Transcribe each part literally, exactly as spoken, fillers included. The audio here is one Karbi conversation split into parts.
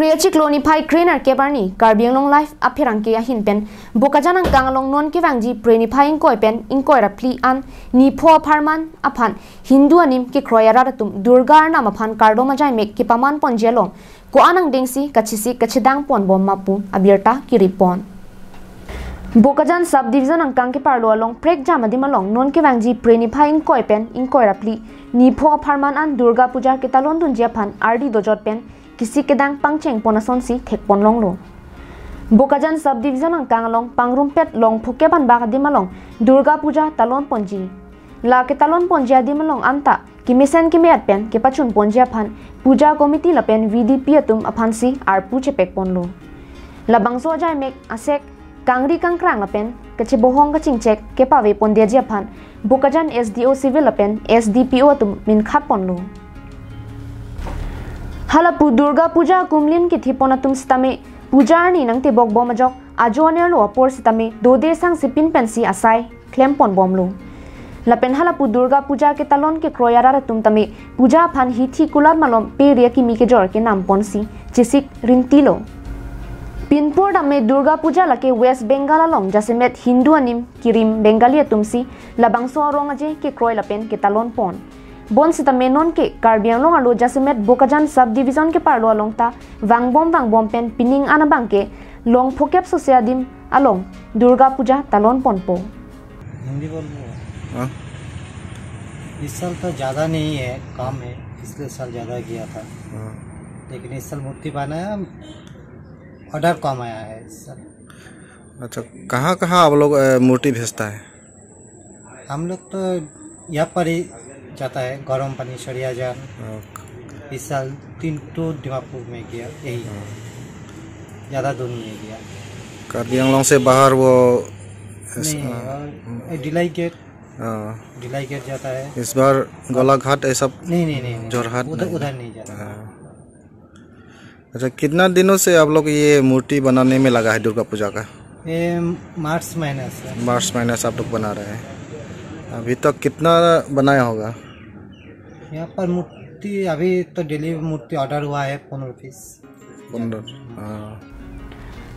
Kre achiklo niphai kre nerkep arni Karbi Anglong Live apherangke ahin pen Bokajan angkang along non kevangji Phre niphai ingkoi pen ingkoi ra phli an nipho apharman aphan Hindu anim kekroi arat atum Durga arnam aphan kardom ajaimek kepaman ponji along ko-an angdengsi kachesik kachedang ponbom ma pu abirta kiri pon. Bokajan Sub Division angkang keparlo along prekjam adim along non kevangji Phre niphai ingkoi pen ingkoi ra phli nipho apharman an Durga Puja ketalon dunji aphan ardi dojot pen kesik kedang pangcheng pon asonsi thek pon longlo. Bokajan Sub Division angkang along pangrumpet long phokep anbak adim along Durga Puja talon ponji. La ketalon ponji adim along anta kemesen kemeat pen kepachun ponji aphan Puja Committee lapen V D P atum aphansi arpu chepek ponlo. Labangso ajaimek asek kangri kangkrang lapen kachebohong kachingchek kepave pondeji aphan Bokajan S D O Civil lapen S D P O atum minkhat ponlo. Halapu Durga Puja kumlin kethi pon atum sitame puja arni nangtebok bom ajok ajo anerlo apor sitame dode sang sipin pensi asai klem ponbomlo. Lapen halapu Durga Puja ketalon kekroi arat atum tame puja aphan hithi kulat malom pe ria kimi kejor kenam ponsi chesik ringtilo. Pinpur tame Durga Puja lake West Bengal along jasemet Hindu anim kirim Bengali atumsi labangso arong aje kekroi lapen ketalon pon. Bonsitame nonke Karbi Anglong arlo jasemet Bokajan Sub Division keparlo along ta vangbom vangbom pen pining an abangke long phokep sose adim along Durga Puja talon ponpo. Hindi बोल रहे हो? हाँ। इस साल तो ज़्यादा नहीं है, कम है, पिछले साल ज़्यादा गया था। हाँ। लेकिन इस साल मूर्ति बनाया, ऑर्डर कम आया है इस साल। अच्छा, कहाँ कहाँ आप लोग अ, मूर्ति भेजता है? हम लोग तो यहाँ पर ही जाता है, गरम पानी, सरियाजान। हाँ। इस साल तीन तो दिमापुर में गया, यही ज़्यादा दूर नहीं गया। कार्बी आंगलोंग से बाहर वो नहीं, और डिलाई गेट, हाँ। डिलाई गेट जाता है। इस बार गोलाघाट ऐसा नहीं नहीं नहीं नहीं। जोरहाट उधर नहीं। उधर नहीं जाता। हाँ। अच्छा, कितना दिनों से आप लोग ये मूर्ति बनाने में लगा है दुर्गा पूजा का? ये मार्च महीने से। मार्च महीने से आप लोग बना रहे हैं। अभी तक कितना बनाया होगा? यहाँ पर मूर्ति, अभी तो डेली मूर्ति ऑर्डर हुआ है पन्द्रह पीस। पंद्रह। हाँ।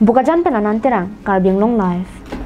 Bokajan pen Anand Terang, Karbi Anglong Live.